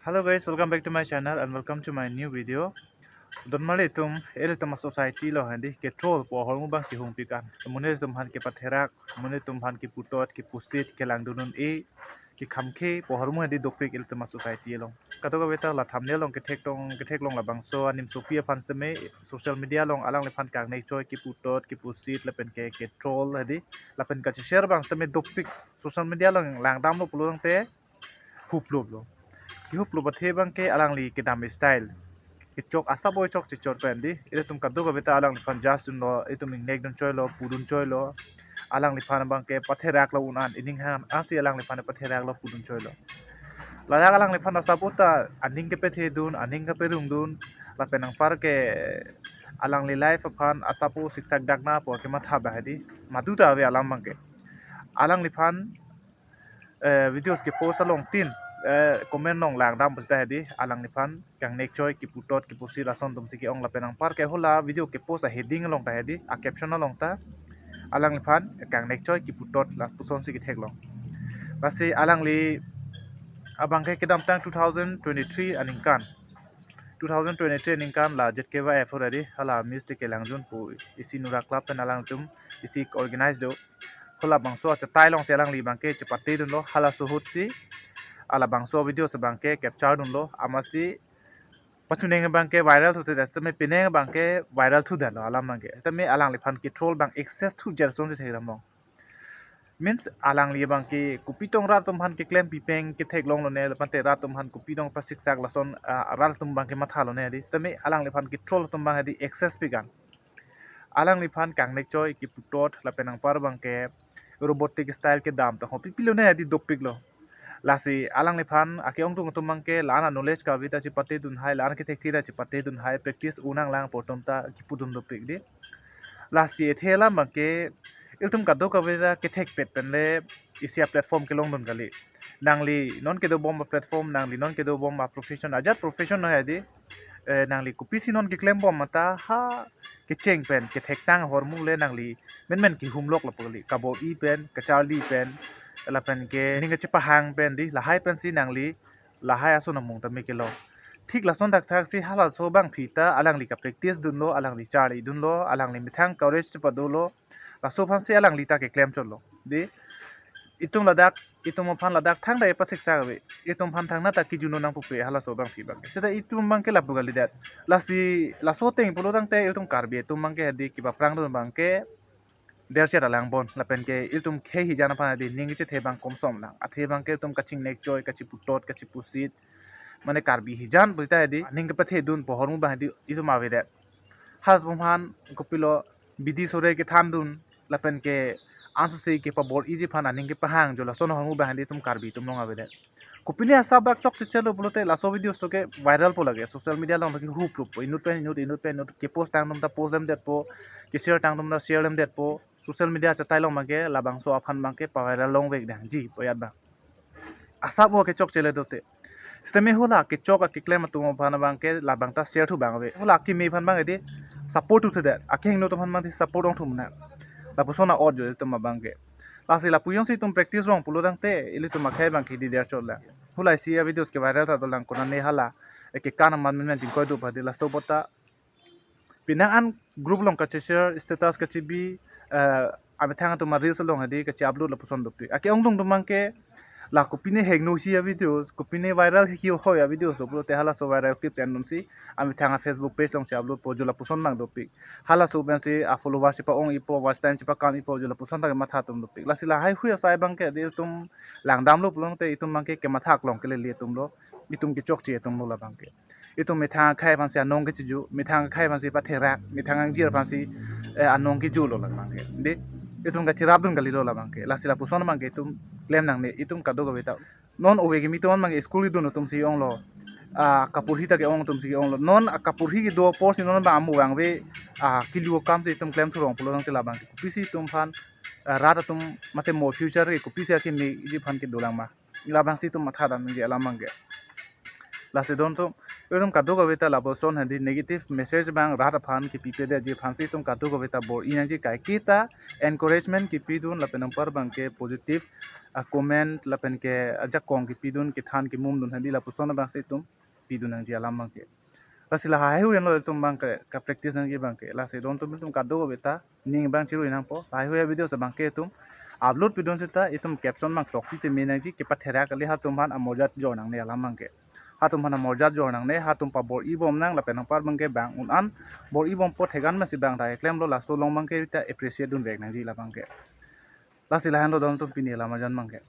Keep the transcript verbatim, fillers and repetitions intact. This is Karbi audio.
Hello guys, welcome back to my channel and welcome to my new video. Don mali tum, ilitum a society along hadi ke troll pu ahormu abang kehung pikan. Monit atum aphan kepatherak, monit atum aphan keputot, kepusit, kelangdun un-e, kekhamkhe pu ahormu hadi dopik ilitum a society along. Kadokave ta la thumbnail along kethektong, ketheklong labangso animsopi aphan sitame social media along alangliphan kangnekchoi, keputot, kepusit, lapen ke, ke troll hadi, lapen kacheshare abang sitame dopik. Social media along langdamlo pulo tangte hupluplo. Kehuplup athe abang ke alangli kedam style. Kechok asap oi chok chechor pen di. Ilitum kadokave ta alangliphan judge dunlo, itum ingnek dunchoilo, pudunchoilo. Alangliphan abang ke patheraklo un-an, ining han, ansi alangliphan patheraklo pudunchoilo. Ladak alangliphan asap ta aning kepethedun, aning keperungdun, lapen anpar ke alangli life aphan asap siksak dakna pu kematha abang hadi. Madu ta ave alam abang ke. Alangliphan eh, videos kepost along tin, eh, comment along langdam pusita hadi, alangliphan kangnekchoi, keputot, kepusit lason atumsi ke-ong lapen anpar ke hala video kepost a heading along ta hadi, a caption along ta, alangliphan kangnekchoi, keputot lapusonsi ketheklong. Lasi alangli abang ke kedamtang two thousand twenty-three aningkan. Two thousand twenty-three aningkan la Z K Y F hurari, hala Miss T K Langjun pu isi Nura Club pen alangtum isi organize do. Halabangso achatai alongsi alangli abang ke chepate dunlo, halaso ahutsi alabangso videos abang ke capture dunlo, amatsi pachuneng abang ke viral thuthedet, sitame penang abang ke viral thudetlo alam abang ke. Sitame alangliphan ke troll abang excess thujer asonsi thekdamlong. Means alangli abang ke kopi tong rat atum aphan keklem pipeng ketheklonglone, lapente rat atum aphan kopi tong pasiksak lason, ah, rat atum abang ke mathalo ne hadi. Sitame alangliphan ke troll atum abang hadi excess pikan. Alangliphan kangnekchoi, keputot, lapen anpar abang ke robotic style kedam ta ho pipilone hadi dopiklo. Lasi alangliphan ake-ongdung atum abang ke la-an a knowledge kave ta chepate dun hai, la-an kethekthe ta chepate dun hai, practice unang lang pu atum ta kipudun dopik di. Lasi athe alam abang ke ilitum kadokave ta kethekpet pen le isi a platform kelongdun kali. Nangli non kedobom a platform, nangli non kedobom a profession, ajat profession no hadi, eh, nangli kopisi non keklembom mata ha kecheng pen kethektang ahormu le nangli menmen kehumlok lapu kali, kabor-i pen, kacharli pen, lapen ke ning kachepahang pen di, lahai pensi nangli lahai ason amung tame kelo. Thik lason thakthaksi halaso abangpi ta alangli kapractice dunlo, alangli charli dunlo, alangli methang courage chepadolo, laso aphansi alangli ta keklem chotlo. Di, itum ladak, itum aphan ladak thangta epasiksak ave, itum aphan thangta ta kijuno nangpupe halaso abangpi abang. Seta itum abang ke lapu kalidet. Lasi laso ateng pulo tangte itum Karbi atum abang ke hadi kepaprang dun abang ke derchet alang bon, lapen ke itum khei hijan aphan hadi ning kachethe abang komsom lang. Athe abang ke itum kachingnekchoi, kachiputot, kachipusit, mane Karbi hijan pusita hadi ning kepethedun pu ahormu abang hadi itum avedet. Halatum aphan kopilo bidi sore kethandun, lapen ke ansose kepabor-iji aphan aning kepahang jo lason ahormu abang hadi itum Karbi atum along avedet. Kopine asap bak chok chechelo pulote laso videos to ke viral po lake, social media along to ke huplup po, inut pen inut, inut pen inut, kepost tang atum ta post lemdetpo, keshare tang atum ta share lemdetpo, social media achatai along abang ke labangso aphan abang ke paviral longvek dangji pu ajat abang. Asap ho kechokche le dote. Sitame hala kechok akeklem atum aphan abang ke labang ta share thu abang ave. Hala akimi aphan abang hadi support thuthedet. Akehingno atum aphan abang hadi support ongthu mena. Lapuson a-ot jo itum abang ke. Lasi lapu jongsi itum practice rong pulo tangte ilitum akhei abang ke hidi derchot lang. Hala isi a videos ke viral ta dolang konane hala. Eke kan aman men men tingkoi do hadi laso apot ta. Penang an group along kacheshare, status kachebi, eh, amethang atum a reels along hadi kache-upload lapuson dopik. Ake-ongdung atum abang ke la kopine hingno hi a videos, kopine viral hi hoi a videos lo pulote halaso viral clips en atumsi amethang a Facebook page along che-upload po jo lapuson abang dopik. Halaso pensi a followers chepa-ong-ipo, watch time chepakam-ipo jo lapuson ta kematha atum dopik. Lasi lahai hui asai abang ke hadi itum langdamlo pulote itum abang ke kematha aklong kelele atumlo, itum kechokche atumlo labang ke. Itum methang akhei aphansi anong kecheju, methang akhei aphansi patherak, methang angjir aphansi, eh, anong kejulo labang ke. Di, itum kacherapdun kalilo labang ke. Lasi lapuson abang ke itum klem nangne, itum kadokave ta. Non ove kimi atum abang ke school idun atumsi onglo. Ah, kaporhi ta ke-ong atumsi ke-onglo. Non, ah, kaporhi kedo apotsi non abang amo abang ave, ah, kelu akamsi itum klem thurong pulo tangte labang ke. Kopisi itum aphan, ah, rat atum mate mo future ke kopisi akimi iji aphan kedolang ma. Labangsi itum mathadamji alam abang ke. Lasi don atum, Itum kadokave ta lapuson hadi negative message abang rat aphan kipipedetji aphansi itum kadokave ta bor-i nangji, kaike ta encouragement kipidun lapen anpar abangke positive a comment lapen ke ajakong kipidun, kethan kemumdun hadi lapuson abangsi itum pidun nangji alam abangke. Lasi lahai hui anlo itum abangke ka practice nangji abangke. Lasi don atum itum kadokave ta ning abang chirui nangpo. Lahai hui avideos abangke itum upload pidun seta itum caption abang tokti teme nangji, kepatherak kali, hatum aphan amorjat jor nangne alam abangke. Hatum aphan amorjat jor nangne, hatum pabor-i bom nang lapen anpar abangke bang un-an bor-i bompo, thek-an masi bang ta keklemlo, laso along abangke ta appreciate dunvek nangji la abangke. Lasi lahenlo don atum pini alam arjan abangke.